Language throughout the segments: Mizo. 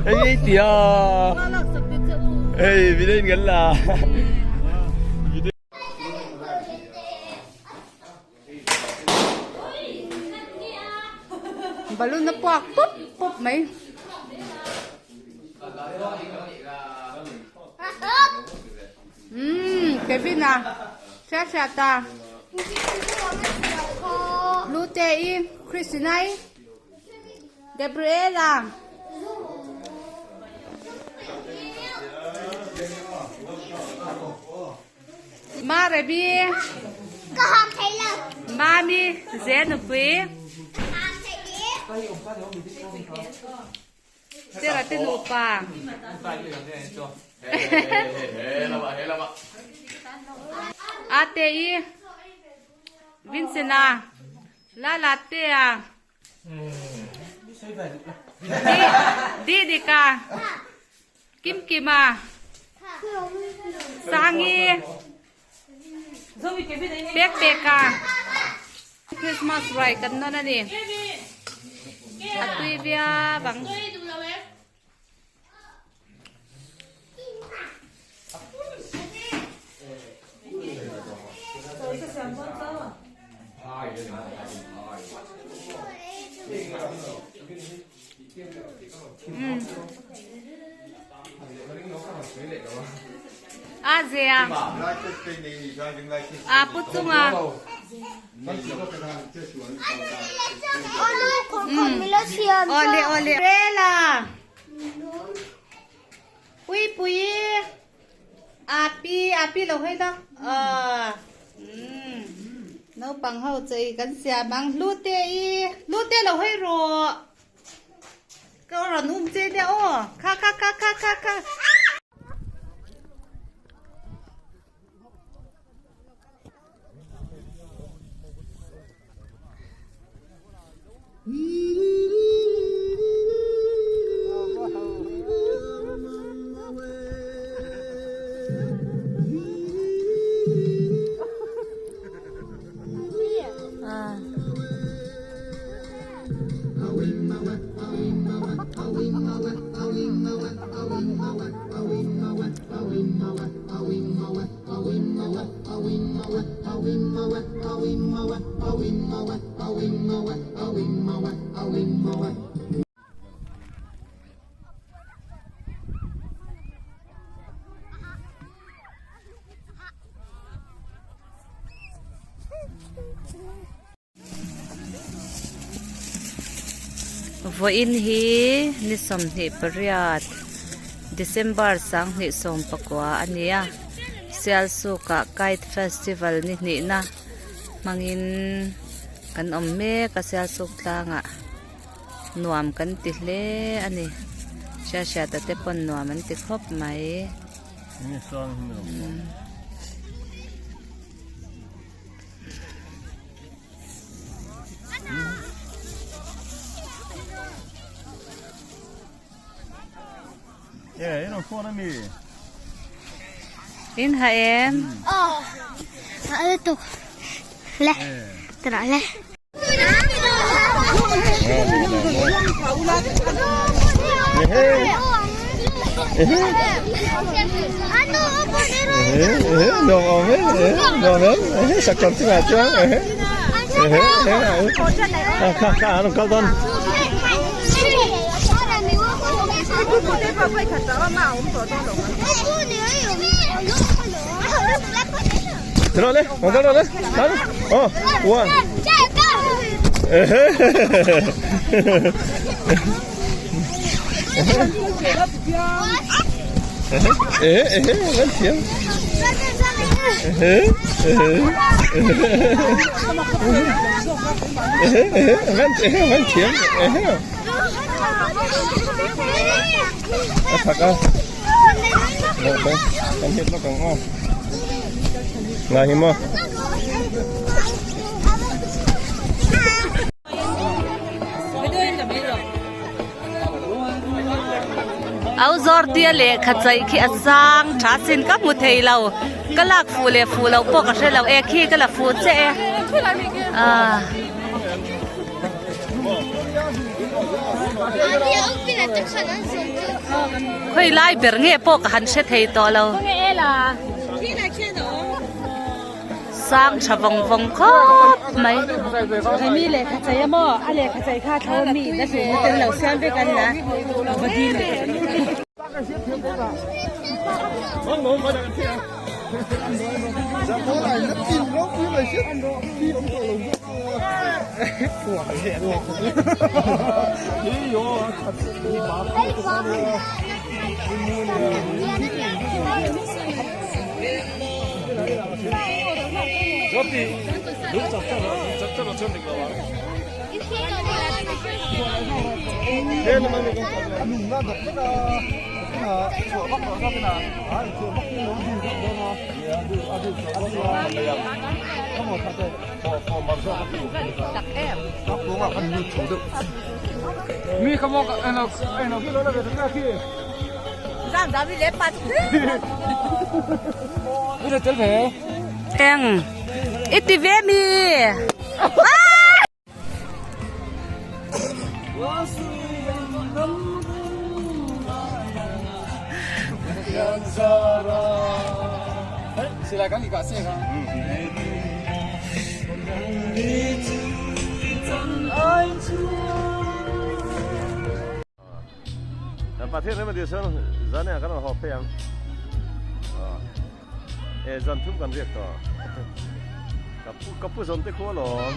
Ei tia. Ei video in kan la. Balloon a puak pup pup mai. Umm Kevin a hriat hriat ta. Lute i Christina i Gabriela. Ma Rebi. Ka ham thei lo. Mami ze nupui. Ham thei i. Sera te nupa. Ate i Vincent a Lala te a Didika Kimkima Sangi Pek Peka Christmas ruai kan nawn a ni a tui viau ang. A zia a pu chunga Ole ole Rela Pui pui Api api lo hei la Naupang ho chei kan siam ang Hlute i Hlute lo hei rawh Ka rawn um che nia aw Kha kha kha kha kha kha. Vawiin hi ni 28 December 2019 a ni a Sialsukah Kite Festival ni hnihna hmangin kan awm mek a Sialsuk tlangah nuam kan ti hle a ni Hriathriata te pawn nuam an ti khawp mai. In ha em? A thak a. Kan hit lawk ang aw. Ngai hi maw. Au zawr tia lehkha chaih khi a sang tha sin ka hmu thei lo ka lak fuh leh fuh loh pawh ka hre lo e khi ka la fuh che e ah. Khawi lai ber nge pawh ka han hre thei tawh lo. Sang tha vawng vawng khawp mai. Mi lehkha chei a maw? A lehkha chei kha tho mi na hlim na tel lo siam vek an la va dil leh. Eng i ti ve mi? Pathian rem a tih chuan zan engah kan rawn haw phei ang. E zan thum kan riak tawh. Ka pu ka pu zawn te khu alawm.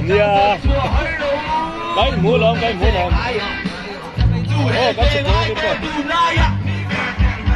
Nia Cái mũ lắm, cái mũ lắm. Ồ, cái chụp cái chụp.